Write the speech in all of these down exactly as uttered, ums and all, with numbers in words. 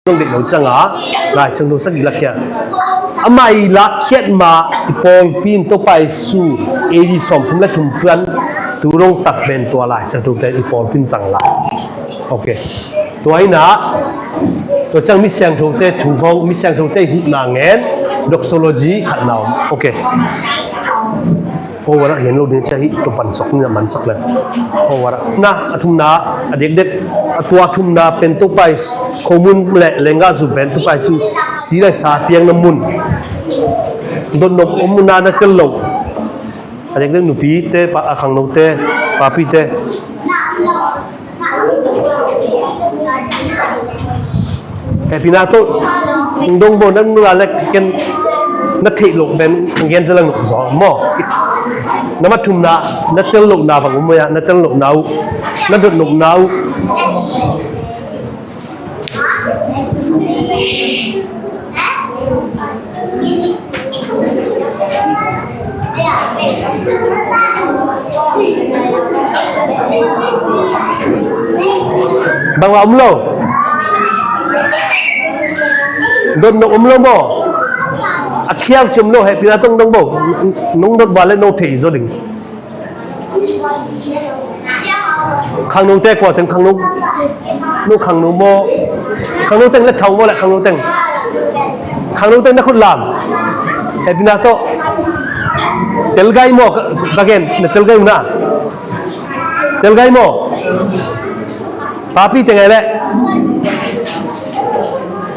nong deih lo ciangah Lai Siangtho sagih lakhia. Amah i lakkhiat ma i pawlpi in Topa Jesu A D sawmthum le thum khan tu dong tak pen tua Lai Siangtho te i pawlpi in zang lai. Ok. Tua inah tua ciang mi siangthote thu khong, mi siangthote i hutna ngen, doxology khatna om. Ok. Overah gen lo ding cia hi, tua pan sok ni na mansak le. Overah na a thumna, a dekdek a tua thumna pen Topa i khomun le lenggahzu pen Topa Jesu si le sa piakna mun. Dotnop om na na tel lo. A dekdek nupite, pa, a khangnote, papite. Hehpihna tawh dong bo, na nula le ken na theih loh pen gen zalang nop zaw maw. Na mathumna, na tel lohna bang um maw, na tel lohna uh, na dot lohna uh. Bang la om lo. Dotnop om lo maw? A khiau ciam lo, hehpihna tawh dong bo. Nong dot va le no thei zaw ding. Khangnote kua teng khangno, no khangno maw? Khangno teng le thau maw le khangno teng? Khangno teng na khut lam. Hehpihna tawh. Telgai maw? Ka, ka gen, na telgai uh na. Telgai maw? Papi teng ai le.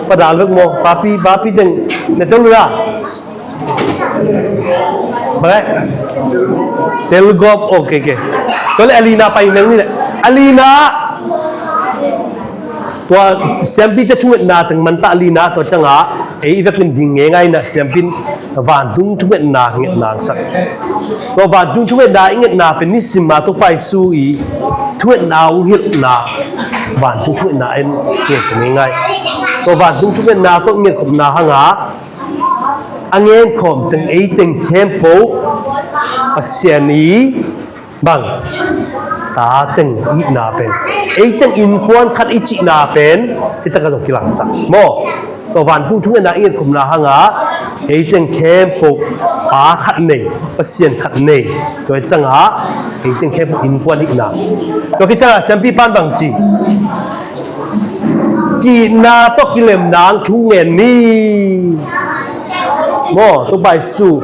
Padal bek maw? Papi, papi teng na tel uh na. Bang ai? Telgop, ok, ok. Tua le Alina pai meng ni le. Alina. Tua siampite thungetna teng manta Alina tua ciangah ei i vekin ding ngeingai na siampin vantung thungetna ngetna ang sak. Tua vantung thungetna i ngetna pen nisim a Topa Jesu i thungetna ung hilhna vantung thungetna en nget ngeingai. Tua vantung thungetna tawh ngetkhopna hanga a ngenkhawm teng ei teng khempeuh Pasian i bang ta teng i hihna pen, ei teng innkuan khat i cihna pen hi takah zong kilangsak maw? Tua vantung thungetna i ngetkhopna hanga ei teng khempeuh pa khat nei, Pasian khat nei. Tua hi ciangah ei teng khempeuh innkuan hihna. Tua hi ciangah siampi pan bang ci? Ki-itna tawh kilemna thu ngen ni. Maw, Topa Jesu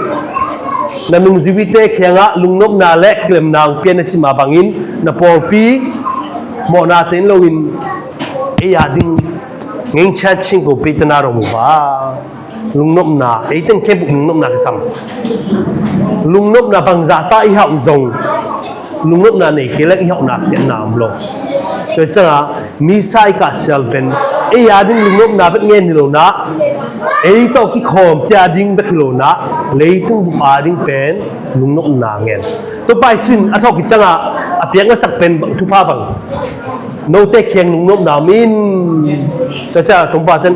na nungzuite kiangah lungnopna le kilemna hong pia na cih mah bangin na pawlpi mawhnate in loin ei a ding ngengchian cingko peitana rom uh a. Lungnopna, ei teng khempeuh lungnopna kisam. Lungnopna bangzah ta i hauh zong lungnopna nei kei leng i hauhna khiatna om lo. Tua ciangah Misa i kahsial pen ei a ding lungnopna bek ngen hi lo na, ei tawh kikhawmte a ding bek hi lo na, leitung bup a ding pen lungnopna ngen. Topa Jesu in a thawhkik ciangah a piak masak pen thupha bang? Note kiang lungnopna om in. Tua ciangah Topa ten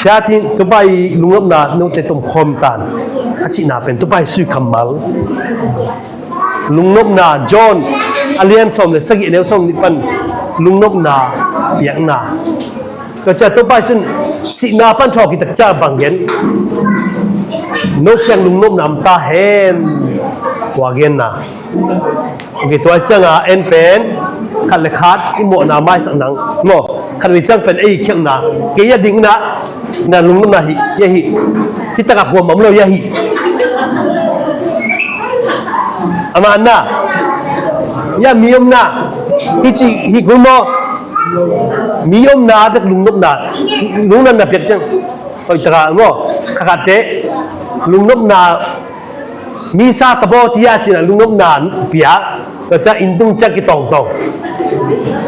phiat in Topa i lungnopna note tomkhawm tan a cihna pen Topa Jesu i kammal. Lungnopna, John a lian sawm le sagih a neu sawm nih pan lungnopna piakna. Tua ciah Topa Jesu in sihna pan thawhkik tak ciah bang gen? No kiang lungnopna om ta hen. Tua genna. Ok, tua ciangah en pen khat le khat i mawhna maisak nang maw? Khat vei ciang pen ei khialhna, kei a ding na, na lungnopna hi, hi a hi. Hi takah kuamah om lo hi a hi. Amah na, hi a mi omna hi ci hi kul maw? Mi omna bek lungnopna, lungnopna piak ciang hoih takah maw? Khakhatte lungnopna Misa tabaw tia cina lungnopna pia, tua ciang inntung ciang kitawngtawng.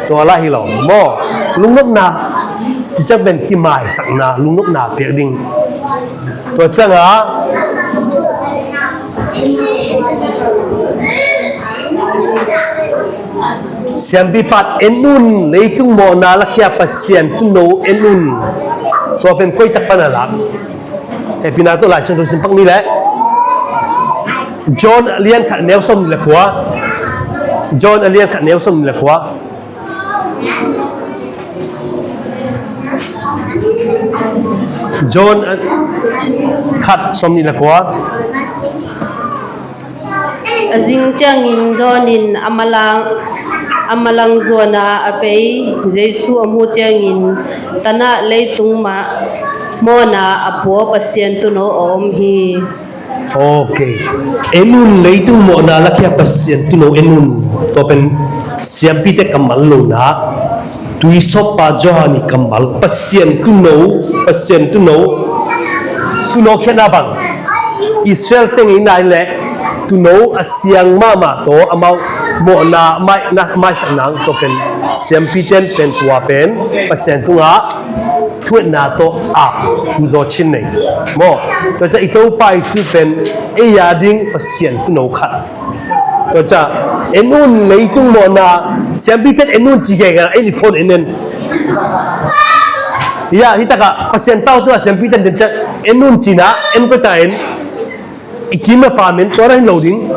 Tua lah hi lo maw? Lungnopna ci ciang pen kimaisakna, lungnopna piak ding. Tua ciangah siampi pat en un, leitung mawhna lakhia Pasian tuuno en un. Tua pen koi tak pan a lak? Hehpihna tawh Lai Siangtho sim pak ni leh. John a lian khat neu sawm nih le kua. John a lian khat neu sawm nih le kua. John, ah, khat sawmnih le kua. A zing ciangin John in a malang, a malang zuan a a pei Jesu a muh ciangin, tanah leitung mah mawhna a pua Pasian Tuuno a om hi. Ok. En un, leitung mawhna lakhia Pasian Tuuno en un. Tua pen siampite kammal lona, tuisawppa Johan i kammal, Pasian Tuuno, Pasian Tuuno. Tuuno khiatna bang, Israel teng i nai leh Tuuno a siang mahmah tawh amau mawhna mai, na, maisak nang, tua pen siampite in pen tua pen Pasian tungah thungetna tawh a puzaw chin nei maw. Tua ciang i Topa Jesu pen ei a ding Pasian Tuuno khat. Tua ciang en un, leitung mawhna, siampite in en un ci gega, ei ni phone en en. Ya, hi takah Pasian tau tua siampite in den ciang en un cina, en koi ta en. I kim a pa men tua na hin lo ding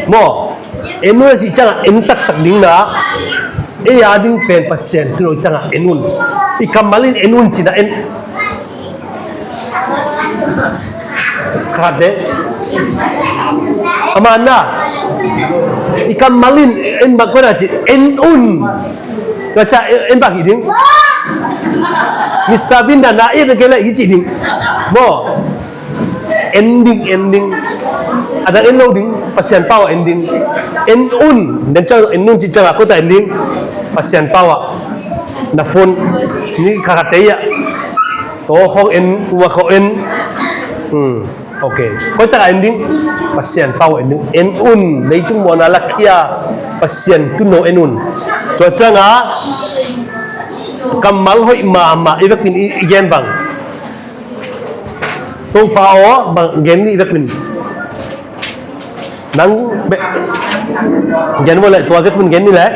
maw. En un a cih ciangah en taktak ding na. Ei a ding pen Pasian Tuuno ciangah en un. I kammal in en un cina en. Khat de. Aman na. I kammal in en bang koi na cih en un. Tua ciang en, en bang hi ding. Mister Bean na na en a kei leh hi cih ding maw. En ding, en ding. A dang en lo ding, Pasian pau ah en ding. En un, den ciang en un cih ciangah koi ta en ding. Pasian pau ah. Na phone ni kha kha tei ah. Tua khong en, ua khong en. Hmm. Ok. Koi takah en ding. Pasian pau ah en ding. En un, leitung mawhna lakhia Pasian Tuuno en un. Tua ciangah kammal hoih mahmah i vekpin i, i gen bang. Topa aw, bang gen ni vekpin. Nang beh gen bo leh, tua vekpin gen ni leh.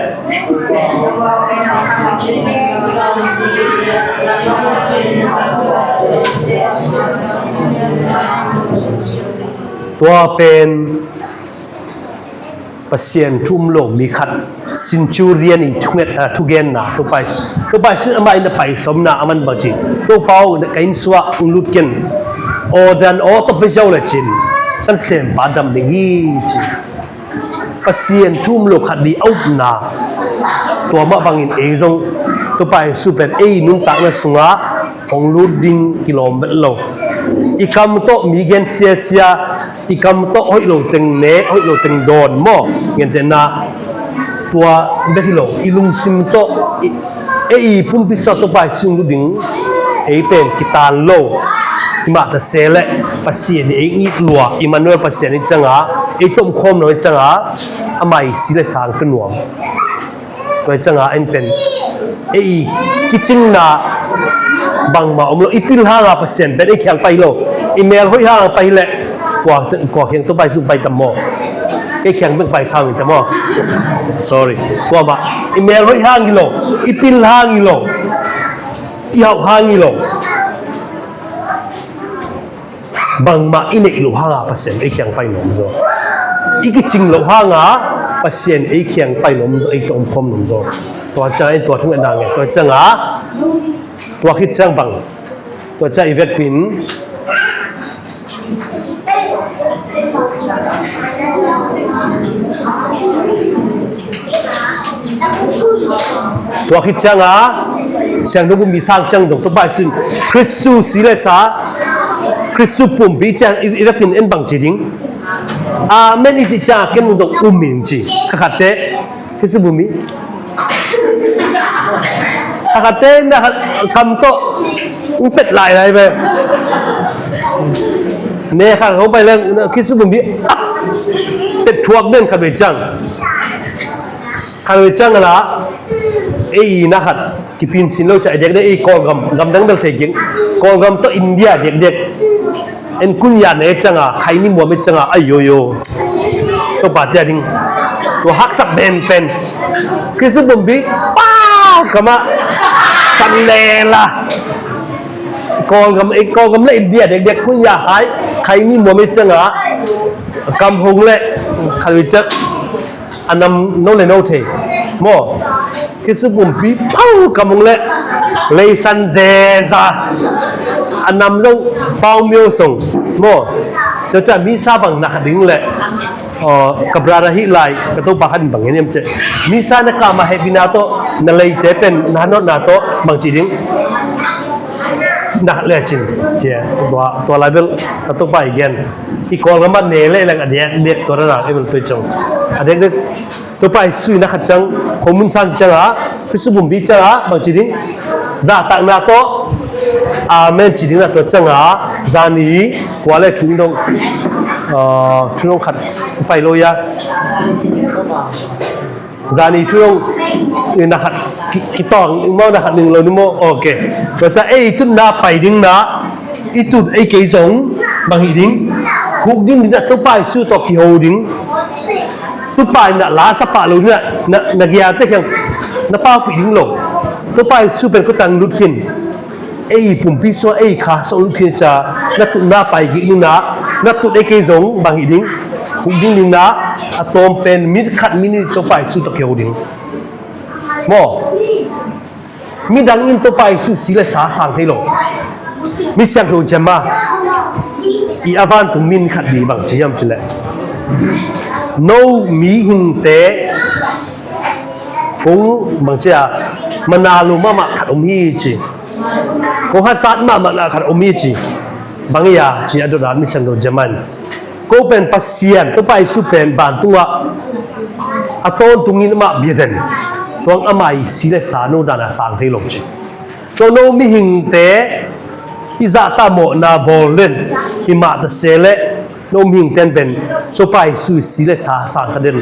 Tua pen Pasian thu um lo mi khat, centurion i thunget, ah, thugenna, Topa Jesu, Topa Jesu amah in a pai sawmna a man bang ci, Topa aw, ka inn sungah hong lut ken, order aw tawh pia ziau le cin, kan sempa dam ding hi ci. Pasian thu um lo khat di a upna, tua mah bangin ei zong Topa Jesu pen ei nuntakna sungah hong lut ding kilawm vet lo. I kam tawh mi gen siasia, i kam tawh hoih lo teng ne, hoih lo teng dawn maw? Gentehna tua bek hi lo, i lungsim tawh, i, ei i pumpi sungah Topa Jesu hong lut ding ei pen kitan lo. I mah ta se leh Pasian i ei it lua, Immanuel Pasian i ciangah, ei tomkhawm lo i ciangah, amah i si le sang pia nuam. Tua i ciangah en pen ei kicingna bangmah om lo, i pil hanga Pasian pen ei kiang pai lo, i mel hoih hanga pai leh kua, kua kiang Topa Jesu pai tam maw? Kei kiang bek pai sang in tam maw? Sorry. Tua mah i mel hoih hang hi lo, i pil hang hi lo, i hauh hang hi lo. Bangmah i neih loh hanga Pasian ei kiang pai nuam zaw. I kicing loh hanga Pasian ei kiang pai nuam zaw, ei tawh omkhawm nuam zaw. Tua ciang ei tua thungetna ngen. Tua cianga tua khit ciang bang, tua ciang i vekpin tua khit cianga siangtho bumi sang ciang zong Topa Jesu in Khristu si le sa, Khristu pumpi ciang i, i vekpin en bang ci ding. Amen i cih cianga ken zong um in ci. Kha khatte Khristu pumpi. Kha khatte na khat kam tawh um pet lai lai ve. Ne kha kha pai leng Khristu pumpi. Pet thuak den khat ve ciang. Khan ve ciang a la, ei i na khat kipinsin lo ciah i dekdek, ei Kawlgam, gamdang bel thei kik, Kawlgam tawh India dekdek. En kun ya ne cianga, khaini muam e cianga, ai yo yo. Topa tia ding. Tua haksak penpen. Khristu pumpi, pau kamah san lela. Kawlgam, ei Kawlgam le India dekdek kun ya hai, khaini muam e cianga, kam hong le, khan ve ciang. A nam no le no thei maw? Khristu pumpi pau kam hong le, leisan zeza. a nam zong Pau Myo Song maw. Tua ciang misa bang na khat ding leh, aw, ka brother hi lai, ka topa khat in bang hiam cih, misa na kah mah hehpihna tawh, na leite pen na hanotna tawh bang ci ding, na khat leh cin, ci a, tua, tua lai bel ka topa i gen. I Kawlgam ah ne leh leng a diakdiak tua dan a, i bel tua i cong a diakdiak. Topa Jesuh in a khat ciang, khomun sang ciang a, Khristu pumpi ciang a, bang ci ding? Zahtakna tawh, amen ci ding na tua ciang a, zani, kua le thum dong, ah, thum dong khat, pai lo ya. Zani thum dong, eh, na khat, ki, kitawng, mau na khat ning lo ni maw, ok. Tua ciang, ei, tutna pai ding na, i tut ei kei zong, bang hi ding? Khuk ding ding na Topa Jesuh tawh kiho ding. Topa in na la sa pah lo ding na, na, na giate kiang na paupih ding lo. Topa Jesuh pen kua tang lut khin. Ei pumpi sua ei kha sua lut khin cia, na tutna pai kik ding na, na tut ei kei zong bang hi ding? Khuk ding ding na, a tawm pen minit khat minit Topa Jesuh tawh kiho ding. Maw? Midang in Topa Jesuh si le sa sang thei lo. Mi siangtho Jemima i a vantung min khat di bang ci hiam cih leh, no mihingte kong bang ci a, mana lo mahmah khat om hi ci. Kong haksat mahmah khat om hi ci. Bang hi a ci a dot dan mi siangtho Jemima in. Ko pen Pasian, Topa Jesuh pen vantungah a tawntungin amah biaden. Tuang amah i si le sa no dana sang thei lo ci. Tua no mihingte i zahta mawhna bawl den i mah ta se leh no mihingte pen Topa Jesuh i si le sa sang kha den.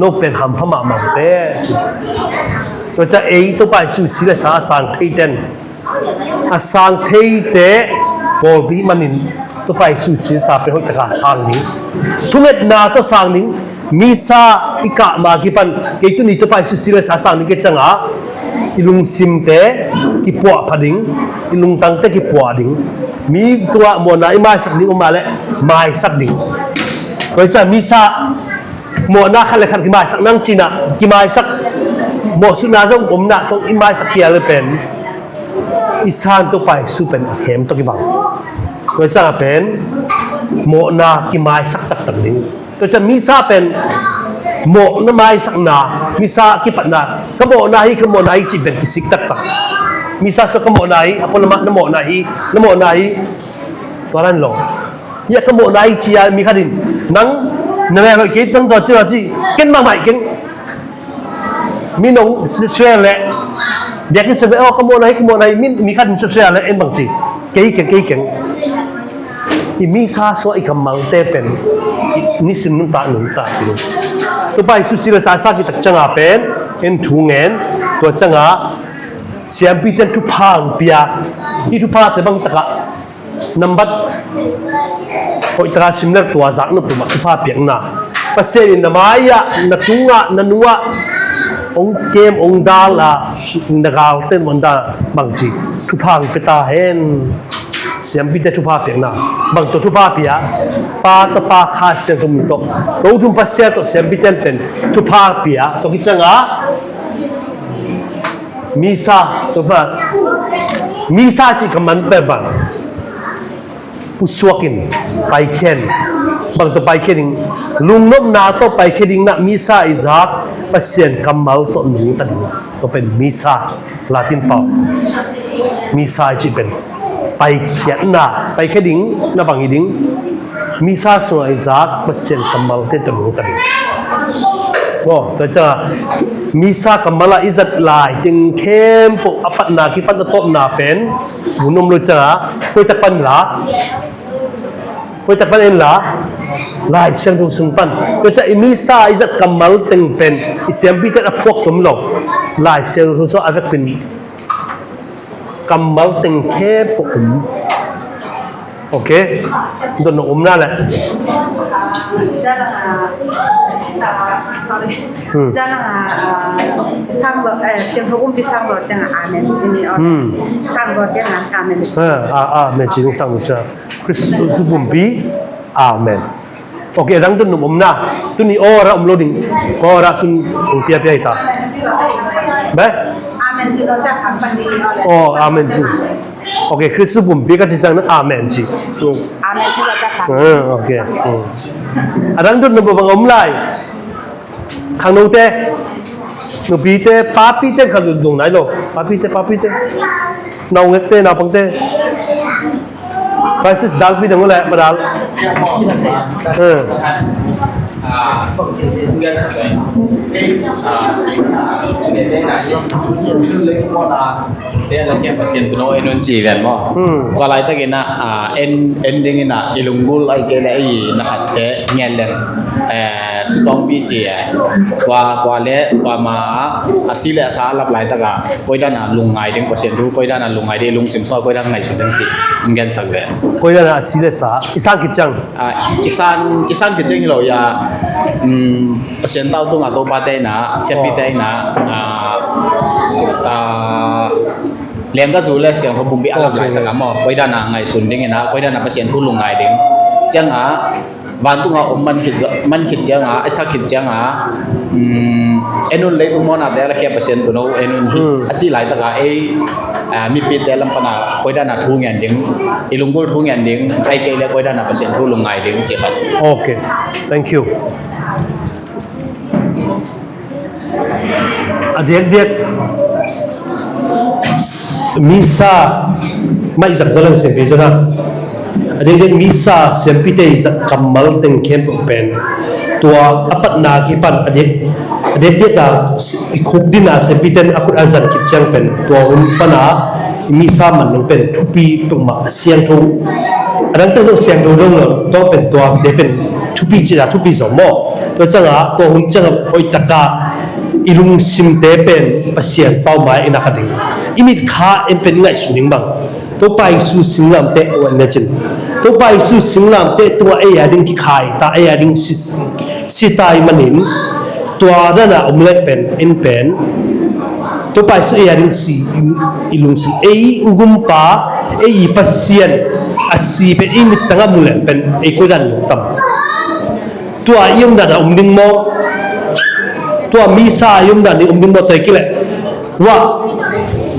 No pen hampha mahmah te ci. Tua ciang ei Topa Jesuh i si le sa sang thei ten. A sang theite pawlpi manin Topa Jesuh si le sa pen hoih taka sang ding. Thungetna tawh sang ding. Misa i kah ma kipan kei tuni Topa Jesuh si le sa sang ding kei cianga i lungsimte kipuah pha ding. I lungtangte kipuah ding. Mi tungah mawhna i maisak ding um a leh maisak ding. Tua ciang misa mawhna khat le khat kimaisak nang cina, kimaisak mawhsutna zong omna tawh i maisak khia le pen i san Topa Jesuh pen a khem tawh kibang. Tua ciang a pen mawhna kimaisak taktak ding. Tua ciang misa pen mawhna maisakna, misa kipatna, ka mawhna hi, ka mawhna hi cih pen kisik taktak. Misa sua ka mawhna hi, a pon lamah na mawhna hi, na mawhna hi. Tua dan lo. Hiah ka mawhna hi cia mi khat in nang na mel hoih kei tang zaw ci lo ci. Ken bang mai keng. Mi nong susia le biakinn susia aw ka mawhna hi, ka mawhna hi. Mi, mi khat in susia le en bang ci. Kei keng, kei keng. I misa sua i kammalte pen i nisim nuntak nuntak hi lo. Topa Jesuh si le sa sa kitak cianga pen en thu ngen. Tua cianga siampite in thupha hong pia. Hi thuphate bang takah nambat hoih taka sim lek tua zak nop tumah thupha piakna. Pasian in na mai-ah, na tungah, na nungah hong kem, hong dal a, na galte in hong dal bangci thupha hong pia ta hen. Siampite thupha piakna bang tawh thupha pia. Pa, Tapa, Kha Siangtho min tawh, to thum Pasian tawh siampite pen thupha pia. Tua kicianga Misa, tua pa, misa cih ka man pen bang pusuak in paikhia in, bang tawh paikhia ding, lungnopna tawh paikhia ding na, misa i zak Pasian kammal tawh nungta ding. Tua pen misa, Latin pau misa i cih pen paikhiatna, paikhia ding na bang hi ding. Misa sungah i zak Pasian kammalte tawh nungta ding. Maw, tua ciangah misa kammal ah i zat lai teng khempeuh a patna kipan a tawpna pen mun om lo ciangah koi tak pan la, koi tak pan en la, Lai Siangtho sung pan. Tua ciangah i misa i zat kammal teng pen i siampite a phuak tom lo, Lai Siangtho sungah a vekpin kammal teng khempeuh um. Ok. Dot nong omna le. Sorry. Hmm. Hmm. Ah, ah, amen ci ding sang lo cia. Khristu pumpi. Amen. Ok, a dang tun num omna. Tuni aw ra om lo ding. Aw ra tun ong pia pia hi ta. Be? Amen ci lo cia sang pan ding ni aw le. Aw, amen ci. Ok, Khristu pumpi ka ci ciang na amen ci. Amen ci lo ca sa. Ah, ok. Hmm. A dang dot nop bang om lai. Khangnote, nupite, papite khat lung nai lo. Papite, papite. Naungekte, naupangte. Francis, dalpi dang uh leh, madal. Eh. Te a la khiam Pasian tuuno en un ci ven maw. Hmm. Tua laitakin ah, en, en dingin ah, i lunggulh ahih kei leh i na khatte ngen leng, eh, sutawngpi ci e. Tua, tua le, tua ma, a si le a sa a lap laitak ah, koidan a lungngai ding, Pasian thu koidan a lungngai ding, i lungsim sungah koidan ngaihsun ding ci, hong gensak ve. Koidan a si le sa, i sang khit ciang. Ah, i san, i san khit ciang hi lo a, um, Pasian tau tungah Topate in ah, siampite in ah, ah, ah, leng ka zu le siangtho pumpi a lap laitak ah maw, koidan a ngaihsun dingin ah, koidan a Pasian thu lungngai ding. Ciang ah, vantung a om man khit, man khit ciang ah, a sak khit ciang ah, um, en un, leitung mawhnate a la khiam Pasian tuuno en un, hmm, a cih laitak ah ei, ah, mipite lam pan a koidan a thu ngen ding, i lunggulh thu ngen ding, ahih kei leh koidan a Pasian thu lungngai ding ci kha. Ok, thank you. A diakdiak misa mah i zat zaw leng siampi zat a, a diakdiak misa siampite i zat kammal teng khempeuh pen tua a patna kipan a diak, a diakdiak a i khukdin a siampite in a khut a zat khit ciang pen tua hun pan a i misa man dong pen thupi peuhmah, a siangtho. A dangte zong siangtho dong lo, tua pen tuate pen thupi cih a thupi zaw maw. Tua ciang a, tua hun ciang a hoih tak a i lungsimte pen Pasian pau mai in a kha ding. I mitkha en pen i ngaihsun ding bang, Topa Jesu singlamteh uh en lecin, Topa Jesu singlamteh tungah ei a ding kikhai ta, ei a ding si, si ta ahih manin, tua dan a om leh pen, en pen Topa Jesu ei a ding si i, i lungsim, ei i gumpa, ei i Pasian a si pen i mittang a mu leng pen ei koidan lungtam. Tua i omdan a om ding maw? Tua misa i omdan i om ding maw? Tua i kileh, wah,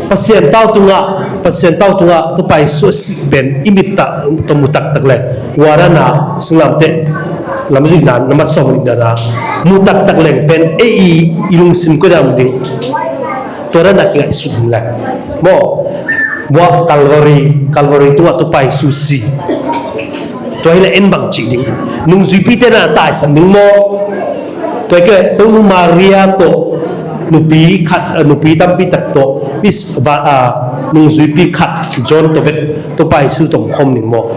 Pasian tau tungah, Pasian tau tungah Topa Jesu a sih pen i mittang tawh mu taktak leng, tua dan a singlamteh lamzuihna na mat sawm nih dan a mu taktak leng pen ei i, i lungsim koidan om ding. Tua dan a kingaihsut ding leng maw? Wah, Calvary, Calvary tungah Topa Jesu si. Tua hileh en bang cih ding? Nungzuipite na taisan ding maw? Tua hi kei leh Tonu Maria tawh nupi khat, eh, nupi tampi tak tawh, is, va, ah, nungzuipi khat John tawh bek Topa Jesu tawh om khawm ding maw?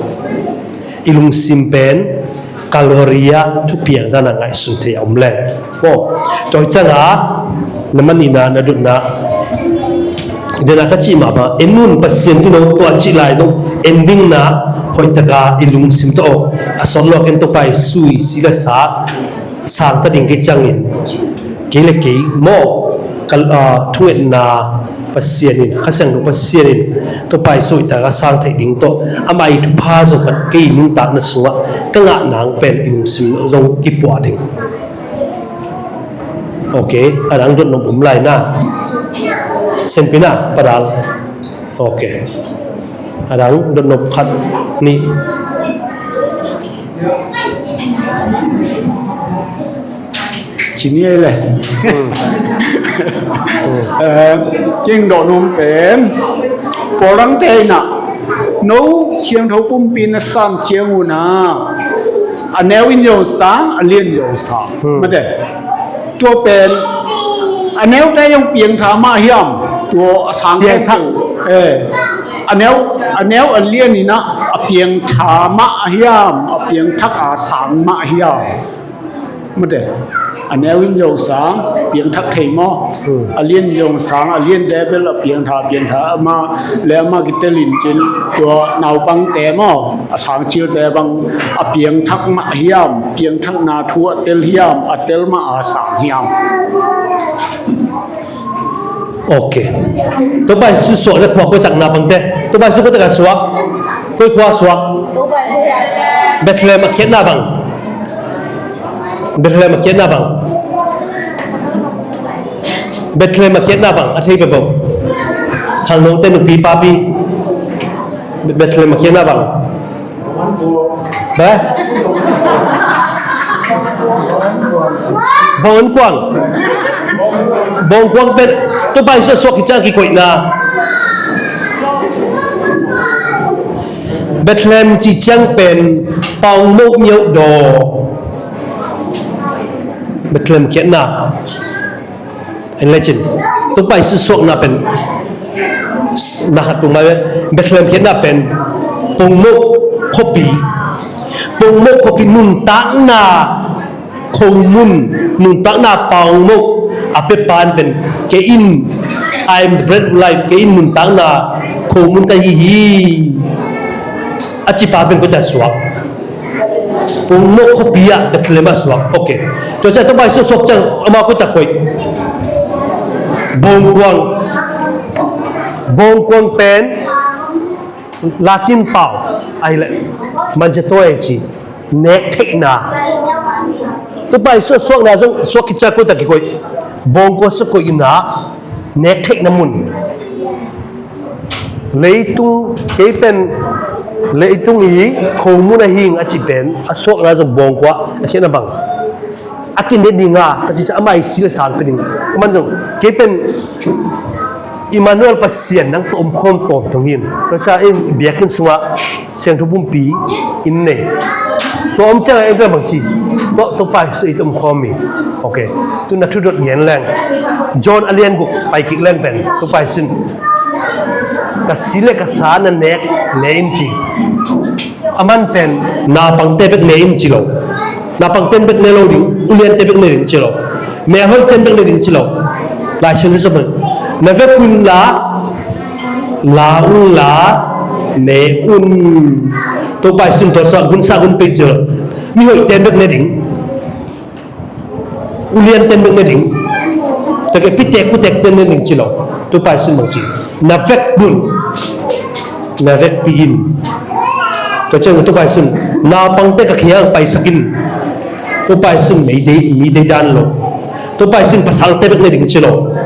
I lungsim pen Calvary ah thupiang dan a ngaihsun thei a om leng maw? Tua hi ciang a na manihna, na dotna, den a ka cih mah bang, en un Pasian tuuno, tua cih lai zong en ding na, hoih tak a i lungsim tawh, a sawt lua ken Topa Jesu i si le sa sang ta ding kei ciangin, kei le kei maw, ka, ah, thungetna Pasian in, Kha Siangtho Pasian in, Topa Jesu hoih tak a sang theih ding tawh, amah i thupha zong khat kei i nuntakna sungah ka ngah nang pen i lungsim zong kipuah ding. Ok, a dang dot nop om lai na. Senpi na, padal. Ok. A dang dot nop khat, nih. Ci ni ei le. Hmm. Hmm. Eh, king dot nop pen. Paul dangte in ah, no siangtho pumpi na san ciang un ah, a neu in zong sang, a lian zong sang. Hmm. Mate. Tua pen, a neute zong piangtha mah hiam, tua a sang piangthak. Eh, a neu, a neu a lian in ah, a piangtha mah hiam, a piangthak a sang mah hiam. Mate, a neu in zong sang, piangthak thei maw? Hmm. A lian zong sang, a liante bel a piangtha, piangtha, amah le amah kitel in cin, tua naupangte maw, a sang cilte bang, a piangthak mah hiam, piangthakna thu a tel hiam, a tel mah a sang hiam. Ok. Topa Jesu suah le khua koi tak na bangte. Topa Jesu koi tak a suah. Koi khua suah. Bethlehem a khiatna bang. Bethlehem a khiatna bang. Bethlehem a khiatna bang. A thei pe bo. Khangnote nupi papi. Bethlehem a khiatna bang? Ba? Bawngkuang. Bawngkuang pen Topa Jesu a suak khit ciang kikoihna. Bethlehem cih ciang pen Paungmoh miauh daw. Bethlehem khiatna. En lecin Topa Jesu suakna pen na khat tung mai ve. Bethlehem khiatna pen Paungmoh khuapi. Paungmoh khuapi nuntakna khomun, nuntakna Paungmoh a pepa in pen kei in, I am the bread of life, kei in nuntakna khomun ka hi hi. A cipa pen koi ta suak? Paungmoh khuapi ah Bethlehem ah suak. Ok. Tua ciang Topa Jesu suak ciang ama koi ta koih? Bawngkuang. Bawngkuang pen Latin pau ahih leh mangettare ci, nek theihna. Topa Jesu suakna zong suak khit ciang koi ta kikoih? Bawngkuang sung koih in ah nek theihna mun. Leitung, kei pen leitung i khomun ahi ing a cih pen a suakna zong Bawngkuang a khiatna bang? A kine ding a, ka cih ciang amah i si le sang pia ding. Aman zong kei pen Immanuel Pasian nang tawh omkhawm tawntung hi. Tua ciang in biakinn sungah Siangtho Pumpi in nei. Tua om ciangin en tua bang ci? Tua, Topa Jesu i tawh omkhawm hi. Ok. Tu na thudot gen leng. John a lian guk pai kik leng pen Topa Jesu in ka si le ka sa na nek ne in ci. Aman pen naupangte bek ne in ci lo. Naupangte bek ne lo ding, uliante bek ne ding ci lo. Melhoihte bek ne ding ci lo. Lai Siangtho sung pen na vekpi un la, la un la, ne un. Topa Jesu in tua sungah gunsa gunpei ci lo. Mihoihte bek ne ding. Uliante bek ne ding. Tua ke pitek kutekte ne ding ci lo. Topa Jesu in bang ci? Na vekpi un. Na vekpi in. Tua ciang Topa Jesu in naupangte ka kiang paisak in. Topa Jesu in mi dei, mi dei dan lo. Topa Jesu in pasalte bek ne ding ci lo.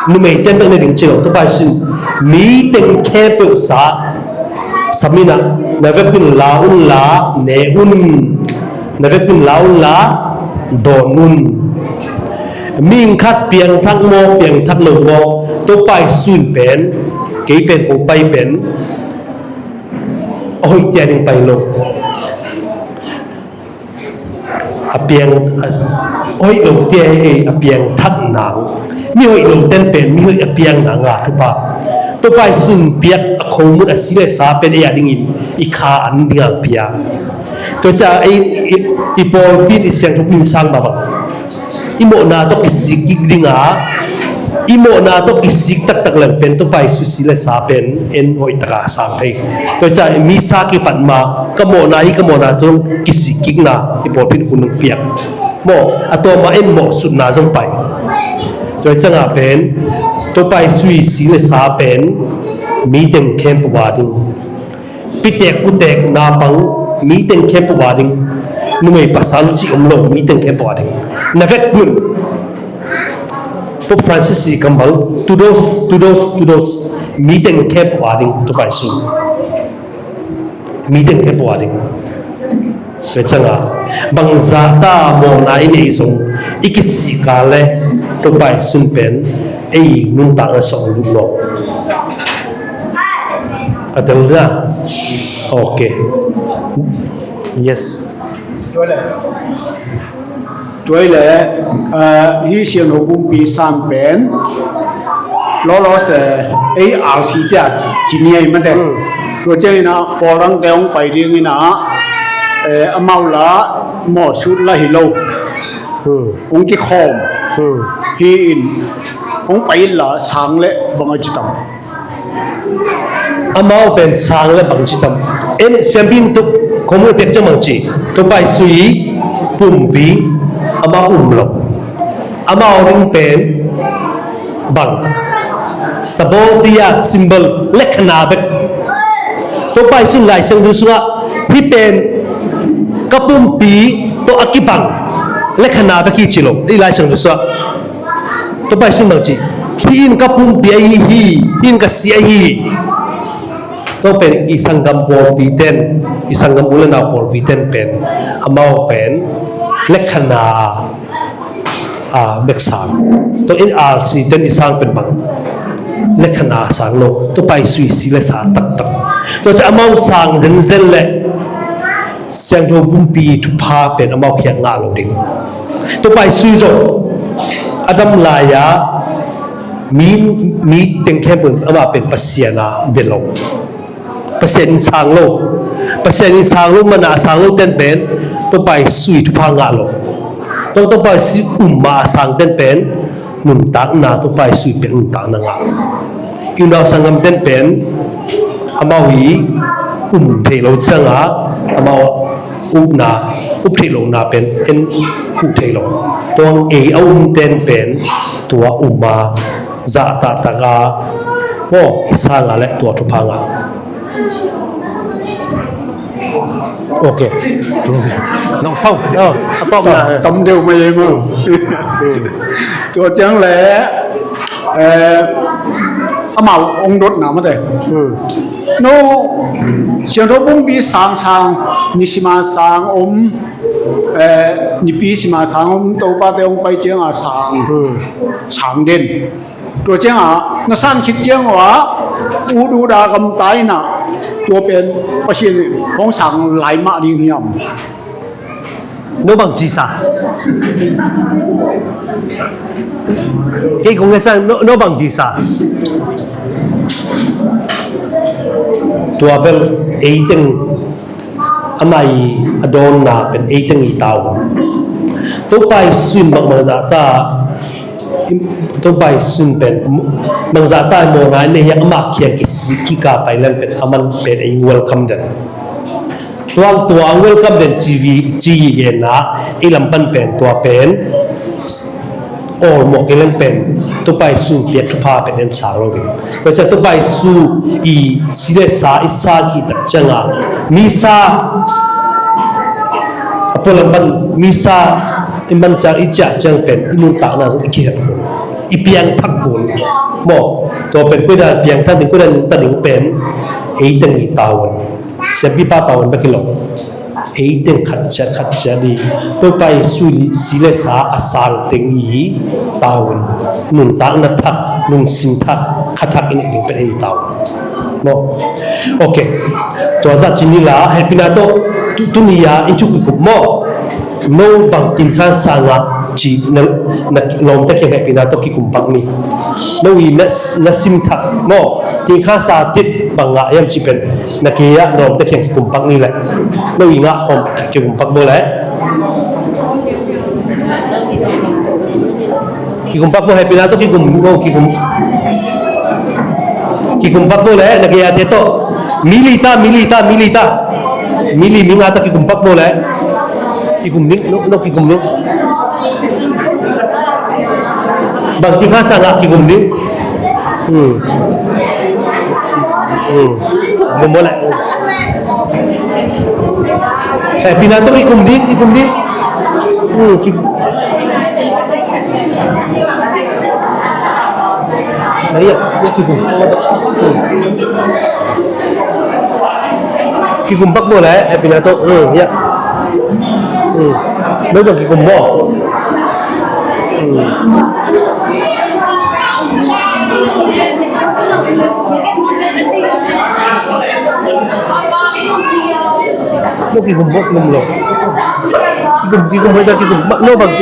Numeite bek ne ding ci lo. Topa Jesu in mi teng khempeuh sa. Sam in ah, na vekpi un la un la, ne un. Na vekpi un la un la, dawn un. Mihing khat piangthak maw, piangthak lo maw, Topa Jesu in pen, kei pen, kong pai pen a hoihte a ding pai lo. A piang, a hoih lote a piangthak nang. Mi hoih lote pen mi hoih a piang nang a, Topa. Topa Jesu in piak a khomun a si le sa pen ei a dingin i kha an ding a pia. Tua ciang ei, i, i pawlpi in, i siangtho in sang mahmah. I mawhna tawh kisik kik ding a, i mawhna tawh kisik taktak leng pen Topa Jesu si le sa pen en hoih taka sang thei. Tua ciang mi sa kipat ma, ka mawhna hi, ka mawhna tawh kisik kikna i pawlpi in hun piak. Maw, a tawm a en mawh sutna zong pai. Tua ciang a pen Topa Jesu i si le sa pen mi teng khempeuh a ding. Pitek kutek, naupang, mi teng khempeuh a ding. Numei pasal cih om lo, mi teng khempeuh a ding. Na vekpi un. Pope Francis i kammal, to those, to those, to those. Mi teng khempeuh a ding, Topa Jesu. Mi teng khempeuh a ding. Tua ciang a, bangzah ta mawhna i neih zong, i kisik a le Topa Jesu in pen ei nuntakna sung lut lo. A tel na. Ok. Yes. Tua le, tua le, ah, hi Siangtho Pumpi sang pen lawlaw se, ei R C te a ci ni ei mate. Hmm. Tua ciangin ah Paul dangte hong pai dingin ah, eh, amau la mawhsut la hi lo. Hmm. Hong kikhawm. Hmm. Hi in hong pai in la sang le bang a ci tam? Amau pen sang le bang ci tam? En siampi in tuk khomun pek ciang bang ci? Topa Jesu i pumpi amau um lo. Amau ding pen bang? Tabawtia symbol, lekhana bek. Topa Jesu in Lai Siangtho sungah hih pen ka pumpi tawh a kibang lekhana bek hi ci lo. Hih Lai Siangtho sungah Topa Jesu in bang ci? Hih in ka pumpi ahi hi, hih in ka si ahi hi. Tua pen i sanggam pawlpi ten, i sanggam u le nau pawlpi ten pen, amau pen lekhana a bek sang. Tua in R C ten i sang pen bang, lekhana sang lo. Topa Jesu i si le sa taktak. Tua ciang amau sang zenzen le siangtho pumpi thupha pen amau kiang ngah lo ding. Topa Jesu zong a dam lai-a mi, mi teng khempeuh amah pen Pasian a bia lo. Pasian in sang lo. Pasian in sang lo, mana a sang lo ten pen Topa Jesu i thupha ngah lo. Tua Topa Jesu um ma a sang ten pen nuntakna, Topa Jesu i piak nuntakna ngah. I unau sanggam ten pen amau i um thei lo ciangin amau upna, up thei lohna pen en khuh thei lo. Tua ei a um ten pen tua um a zahtaktak a, maw, i sang a le tua thupha ngah. Ok. Nong sau. Oh, a tawpna. Tam deuh mai ei maw. Tua ciang le, eh, amau ong dotna mate. Hmm. No, siangtho pumpi sang sang, nisim a sang om, eh, nipi sim a sang om, Topate ong pai ciang a sang, hmm, sang den. Tua ciang a, na san khit ciang a, ut ut a gamta in a, tua pen Pasian hong sang lai mah ding hiam? No bangci sa? Kei kong ngen sa, no, no bangci sa? Tua bel ei teng amah i a dawnna pen ei teng i tau. Topa Jesu in bangmah zahta, Topa Jesu in pen bangmah zahta mawhna i nei hiam, amah kiang kisik kik a pai leng pen aman pen ei welcome den. Tua, tua welcome den ci hi, ci hi genna, ei lam pan pen tua pen awlmawh kei leng pen Topa Jesu piak thupha pen en sang lo ding. Tua ciang Topa Jesu i si le sa i sang khit tak ciang a, misa a pualam pan misa i man ciang, i ciah ciang pen i nuntakna zong i kihel kul, i piangthak kul. Maw, tua pen koi dan piangthak ding, koi dan nuntak ding pen ei teng i tavuan, siampipa tavuan bek hi lo. Ei teng khat ciat khat ciat i Topa Jesu i si le sa a sang teng i tavuan, nuntakna thak, lungsim thak, kha thak i neih ding pen ei tavuan. Maw. Ok. Tua zah ci ni la, hehpihna tawh tu, tuni a i thuk i kup maw. No bang Tingkhan sang a ci na, na lawmte kiang hehpihna tawh kikum pak ni. No i na, na sim thak maw. Tingkhan sang a tip bang ngah hiam ci pen na kiang a lawmte kiang kikum pak ni le. No i ngah khawm kikum pak bo le. Kikum pak bo, hehpihna tawh kikum bo, kikum. Kikum pak bo le, na kiang a te tawh. Mi li ta, mi li ta, mi li ta. Mi li mi nga tawh kikum pak bo le. Kikum ding, no, no kikum ding. Bang Tingkhan sang a kikum ding. Hmm. Hmm. Kikum bo le. Hehpihna tawh kikum ding, kikum ding. Hmm, ki- Ayo, ya kikum. Hmm. Kikum pak bo le, hehpihna tawh. Hmm, ya. Hmm. No zong kikum bo. Hmm. No kikum bo, kikum lo. Kikum, kikum, hoih ta kikum. Ba, no bang,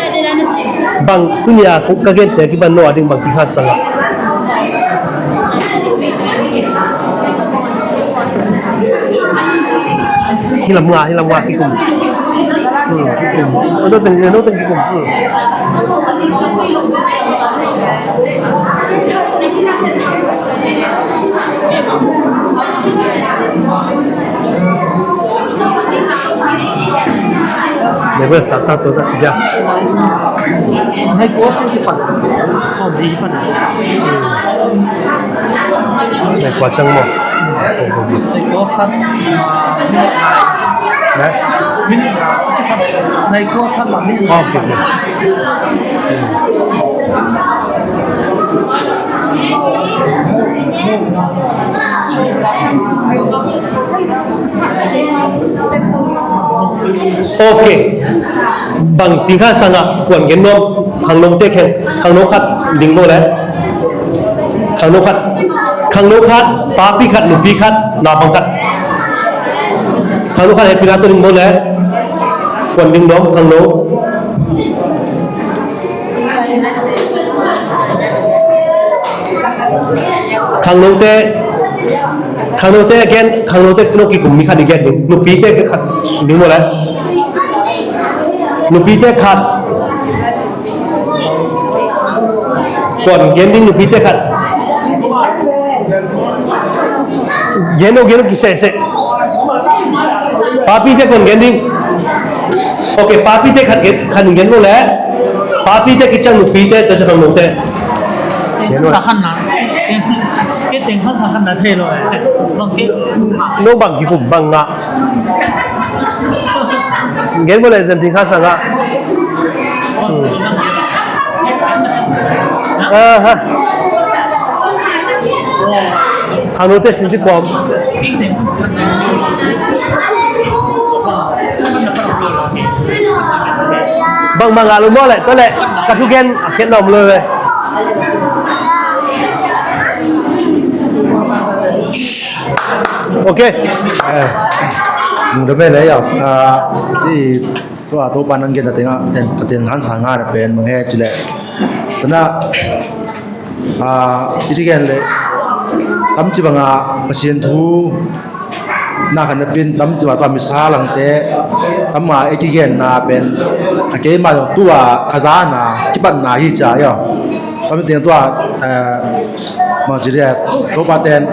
bang, tuni a ka gente kipan no a ding bang Tingkhan sang a. Hi lam nga, hi lam nga kikum. Hmm, kikum. No teng, no teng kikum. Hmm. Level sa ta to sa tiga. Nai ko chin ti pan. So di pan. Nai ko chang mo. Nai ko sa. Nai. Min ka ti sa. Nai ko sa ma min. Okay, okay. Ok. Bang ting khat sang a kuan gen nuam, khangno te kheng, khangno khat ding bo le. Khangno khat, khangno khat, papi khat, nupi khat, naupang khat. Khangno khat hehpihna tawh ding bo le. Kuan ding nuam, khangno. Khangnote, khangnote again, khangnote no kikum mi khat i gen ding. Nupite khat ding maw le. Nupite khat. Kuan gen ding nupite khat. Gen o, gen o kisehseh. Papite kuan gen ding. Ok, papite khat gen, khat gen lo le. Papite kiciang nupite, tua ciang khangnote. Gen lo. Sa khan na. Kei teng khan sa khan na thei lo le. Bang kei. No bang kikum bang nga. Gen bo le, den ting khan sang a. Hmm. Aha. Khangnote sin ti kuam. Bang bang a lo maw le, tua le. Ka thugen a khen na om lo le. Ok. Eh, dame le ya. Ah, ti tua Topa nang gen na tenga, ten, ten han sa nga na pen mang he ci le. Tana, ah, i ci gen le. Tam ci banga Pasian thu na khan na pin tam ci ba tua misa langte. Tam nga e ci gen na pen. A keima tua ka za na, kipat na hi ca ya. Tua mi teng tua, eh, mangci dia, Topa ten,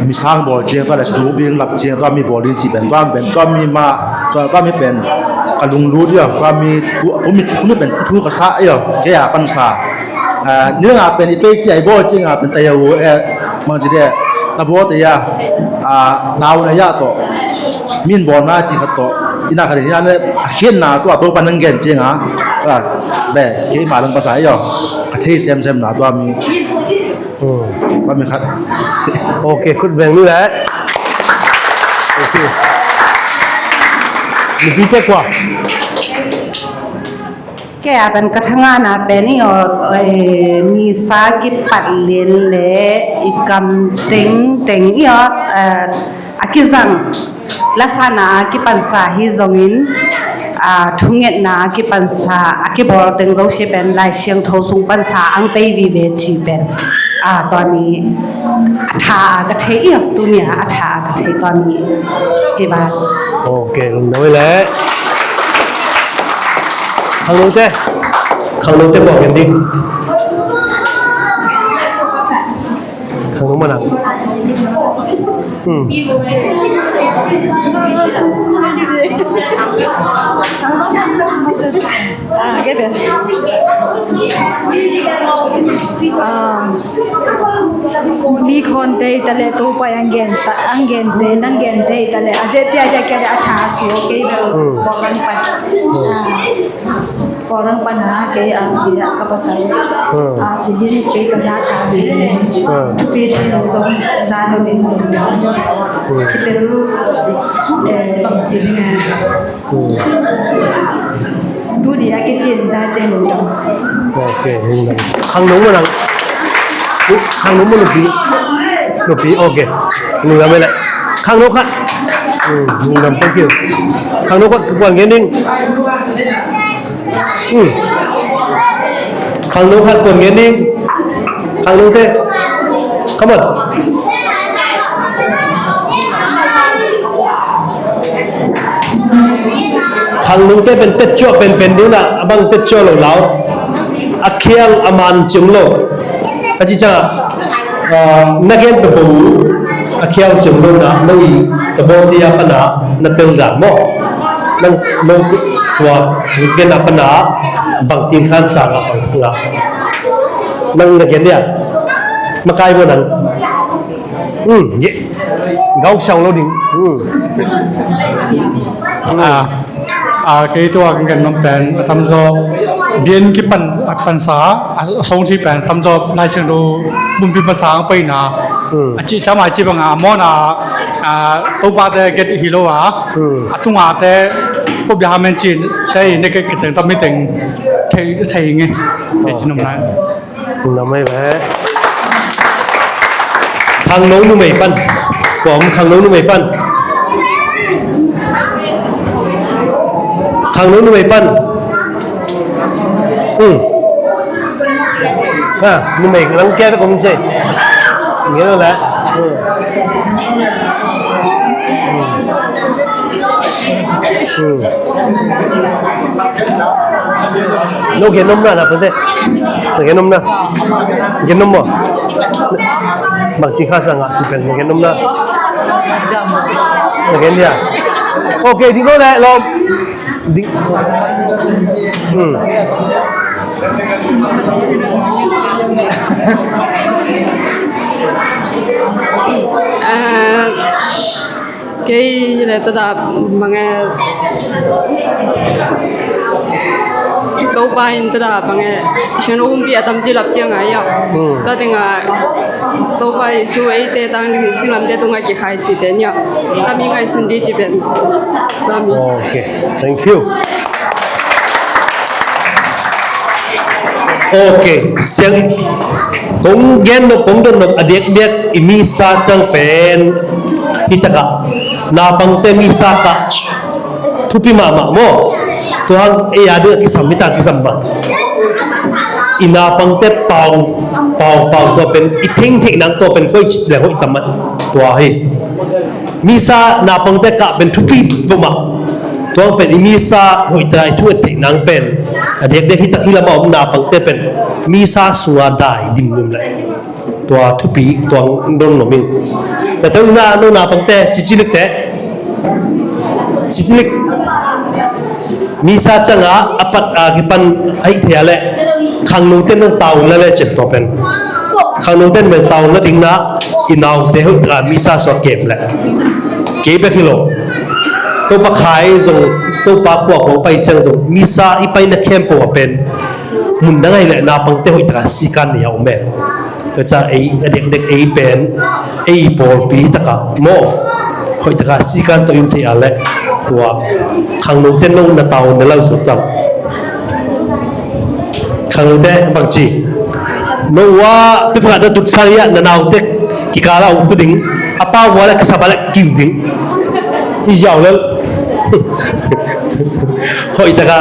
mi sang bawl ciang tua le, situ bing lak ciang tua mi bawl in ci pen, tua mi pen, tua mi ma, tua, tua mi pen, ka lunglut ia, tua mi, tua mi, tua mi pen, thu ka sa ia, kei a pan sa. Eh, ni nga pen, i pei cia, i bawl ciang a pen, ta ia u, eh, mangci dia, ta bawl ta ia, ah, nau na ia to. Min bawl na ci khat tawh. Ina khat ina le a khiatna tua Topa nang gen cianga. Be, keima lang pasa ayo. A thei semsem na tua mi. Hmm. Tua mi khat. Ok, khut beng ni le. Ok. Nupite kua. Kei a pen ka thangana pen i aw, eh, misa kipat lian le i kam tengteng i aw, eh, a kizang lasana a kipansa hi zongin, ah, thungetna a kipansa a kibawl teng zosia pen Lai Siangtho sung pansa ang pei vive ci pen, ah, tua mi a tha a ka thei i aw, tu mi a a tha a ka thei tua mi hi ba. Ok, lungdam le. Khangnote. Khangnote bawk en ding. Khangno manang. Hmm. Ah, kei pen. Ah, mi khon te ta le Topa ang gen ta, ang gen te, nang gen te ta le, a ve te a ja kei a tha si, okay. Hmm. Bawk lang pan. Ah. Kawlgam pana kei a si a ka pasal. Hmm. A si din kei ka za tha din. Hmm. Thupi din lo zong za lo din. Hmm. Kitel, eh, bang ci ding a. Hmm. Tuni a kicin za ceng lo dong. Ok, lungdam. Khangno manang. Khangno manang pi. Nupi, ok. Lungdam le. Khangno khat. Hmm, lungdam, thank you. Khangno khat, kuan ngen ding. Hmm. Khangno khat kuan ngen ding. Khangno te. Come on. Khangno te pen tet cuah penpen ding na, a bang tet cuah lo lau. A khial a man ciang lo. A ci ciang a, ah, na gen peuhpeuh uh a khial ciang lo na, no i ka bawl ti a pana na tel dan maw? Nang no tua gen a pana bang ting khan sang a bang nga. Nang na gen dia. Makai bo nang. Hmm, ye. Gau siang lo ding. Hmm. Ah. A, kei tua kan gen nuam pen a tamzaw bian kipan, a pansa, a song si pen a tamzaw Lai Siangtho bumpi pansa ang paina. Hmm. A ci cama ci banga a mawna, a, Topa te get hi lo a. Hmm. A tunga te Pop ya hamen cin, tei ne ke ke teng tam mi teng thei thei nge. Thei sinum lai. Namai le. Khangno numei pan. Kom khangno numei pan. Khangno numei pan. Hmm. Ha, numei lang kia kom ce. Nge lo la. Hmm. Hmm. No gen nom na na pun te. No gen nom na. Gen nom mo. Bang ti kha sa nga ci pen no gen nom na. No gen dia. Okay, di ko le lo. Di. Hmm. Ah, kei le tada mange Topa in tada mange sian umpi a tam ci lap ciang ai ya. Hmm. Tada nga Topa i su ei te tang ding singlamte tunga kikhai ci te nia. Tami ngai sin di ci pen. Tami. Okay. Thank you. Okay, siang kong gen nop, kong don nop a diakdiak i misa ciang pen hi taka. Naupangte misa kah thupi mahmah maw. Tua hang ei a ding a kisam, hi ta kisam mah. I naupangte pau, pau, pau tua pen, i thengtheih nang tua pen koi cih leng hoih ta mah. Tua hi. Misa naupangte kah pen thupi peuhmah. Tua pen i misa hoih ta i thu et theih nang pen a diakdiak hi tak hi lamah om naupangte pen misa sunga dai dim dim le. Tua thupi tua don lo min. Tua tua na no naupangte cicilik te. Cicilik. Misa cianga a pat a kipan ahi thei a le khangnote nong taun la le cen tua pen. Khangnote nong taun la ding na i naute hoih taka misa sua kem le. Kei bek hi lo. Topa khai zong, Topa kua kong pai ciang zong misa i pai na khempeuh a pen. Mun dang ahi le naupangte hoih taka sikan ni a om e. Tua ca ei a dekdek ei pen ei pawlpi taka maw hoih taka sikan tawh in thei a le tua khangnote nong na tau na lau suk tam. Khangnote bangci no wa pipha na tut sang ya na naute kikala uk tu ding a pa wa la kisaba la kiu ding i ziau lel. Hoih taka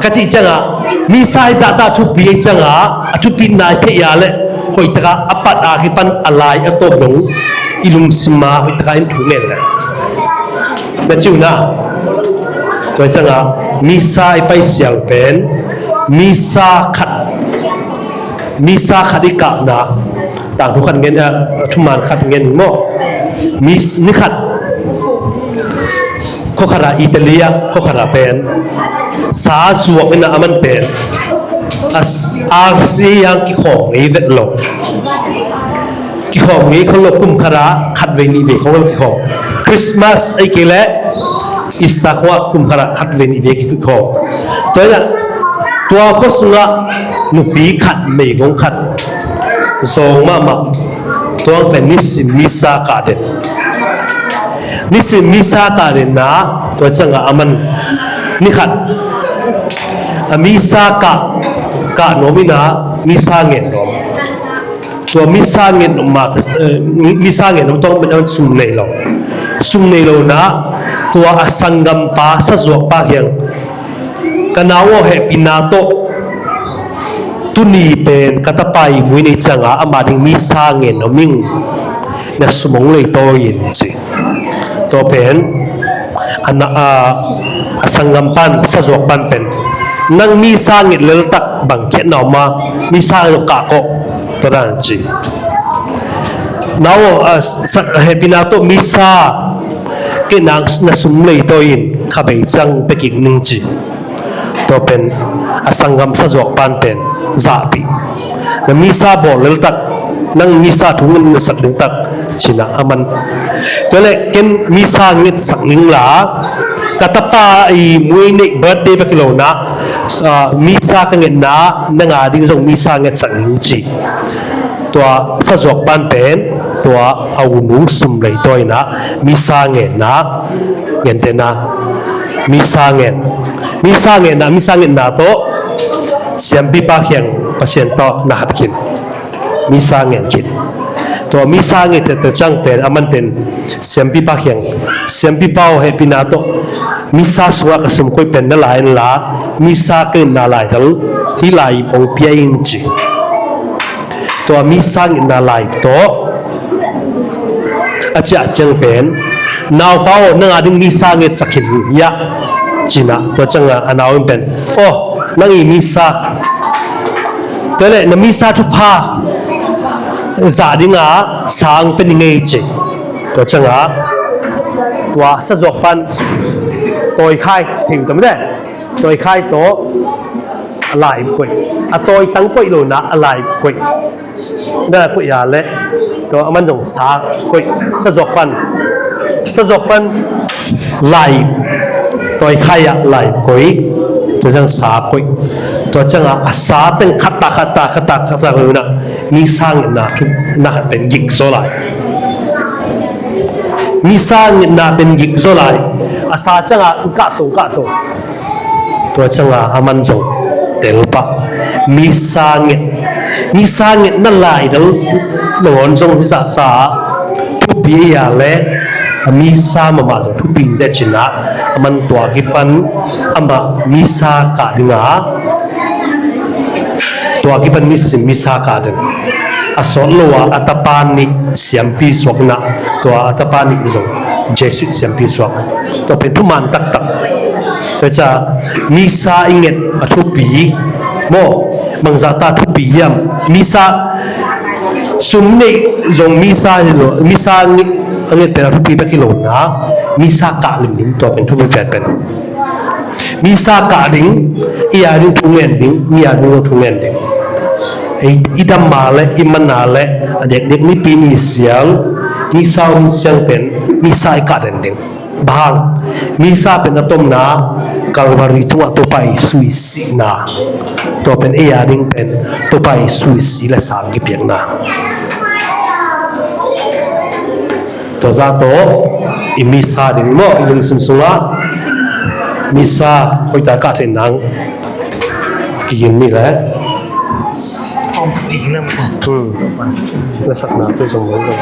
ka cih cianga misa i zahta thupi i cianga a thupi nai thei a le hoih taka a pat a kipan a lai a tawp dong i lungsima hoih taka in thu ngen le na ciu na tua cianga misa i pai siang pen misa khat misa khat i kahna tangthu khat ngen a thuman khat ngen maw ni khat Khuakhara Italia khuakhara pen sa zuak ina a man pen a R C A yang kikhawng ngei vet lo. Kikhawng ngei khol lo kum khara khat vei nih vei khawng lo kikhawng. Christmas ei kei le Easter khua kum khara khat vei nih vei kikhawng. Tua ina tua khua sunga nupi khat meigong khat zawng mahmah. Tuang pen nisim misa kah den. Nisim misa kah den na tua cianga a man ni khat a misa kah kah nuam ina misa ngen nuam. Tua misa ngen nuam ma misa ngen nuam tuang pen a man sum nei lo. Sum nei lo na tua a sanggampa sazuakpa kiang ka nau aw hehpihna tawh tuni pen ka tapa i mui nei cianga ama ding misa ngen om ing na sumong leitawi in ci. Tua pen a sanggampan sazuakpan pen nang misa nget leltak bang khiatna oma misa nget kah kawh tua dan ci. Nau aw hehpihna tawh misa kei nang na sum leitawi in kha bei ciang pekik ning ci. Tua pen a sanggam sazuak pan pen zahpih na misa bawl leltak nang misa thu ngen na sak leltak cina a man. Tua le ken misa nget sak ning la ka tapa i mui neih birthday bek hi lo na misa ka ngetna na nga ding zong misa nget sak ning ci. Tua sazuak pan pen tua a unu sum leitawi na misa ngetna ngentena Misa ngen. Misa ngenna, misa ngetna tawh siampipa kiang Pasian tawh na khat khin. Misa ngen khin. Tua misa nget tete ciang pen, aman pen siampipa kiang, siampipa aw, hehpihna tawh misa sungah ka sum koih pen na la in la, misa ka ngetna laidal hih lai hong pia in ci. Tua misa ngetna lai tawh a ciah ciang pen, naupa aw, nang a ding misa ngetsak khin hiah, ci-in ah, tua ciangah a nau in pen, aw, nang i misa, tua leh na misa thupha zah dinga sa hong pia ning ei ci. Tua ciangah tua sazuak pan tawikhai, thei uh tam deh, tawikhai tawh a lai koih, a tawi tang koih lo-in ah a lai koih. Na koih a leh tua aman zong sa koih, sazuak pan, sazuak pan lai, tawikhai ah lai koih, tua ciang sa koih. Tua ciangah a sa pen khat ta, khat ta, khat ta, khat ta koih uh in ah, misa ngetna thu, na khat pen gik zaw lai. Misa ngetna pen gik zaw lai. A sa ciangah kah to, kah to. Tua ciangah aman zong telpah. Misa nget, misa ngetna laidal nangawn zong hi zahta thupi a leh, a misa mahmah zong thupi in teh ci-in ah, aman tua kipan amah misa kah dinga, tua kipan nisim misa kah ding. A sawt lo-a a tapa nih siampi suak in ah, tua a tapa nih zong Jesuit siampi suak. Tua pen thuman taktak. Tua ciang misa i nget a thupi maw, bangzah ta thupi hiam? Misa sum neih zong misa hi lo, misa nget, a nget pen a thupi bek hi lo-in ah, misa kah limlim, tua pen thupi pen pen. Misa kah ding, i a ding thu ngen ding, mi a ding thu ngen ding. I, i dam a leh, i man a leh, a diakdiak Nipi ni siang misa om ciang pen misa i kah den ding. Bang hang? Misa pen a tomna Calvary tungah Topa Jesu i sihna. Tua pen ei a ding pen Topa Jesu i sih le sang kipiakna. Tua zah tawh i misa ding maw, i lungsim sungah misa hoihtak kah theih nang kigin ni le. Hmm. Na sakna tu zong zong.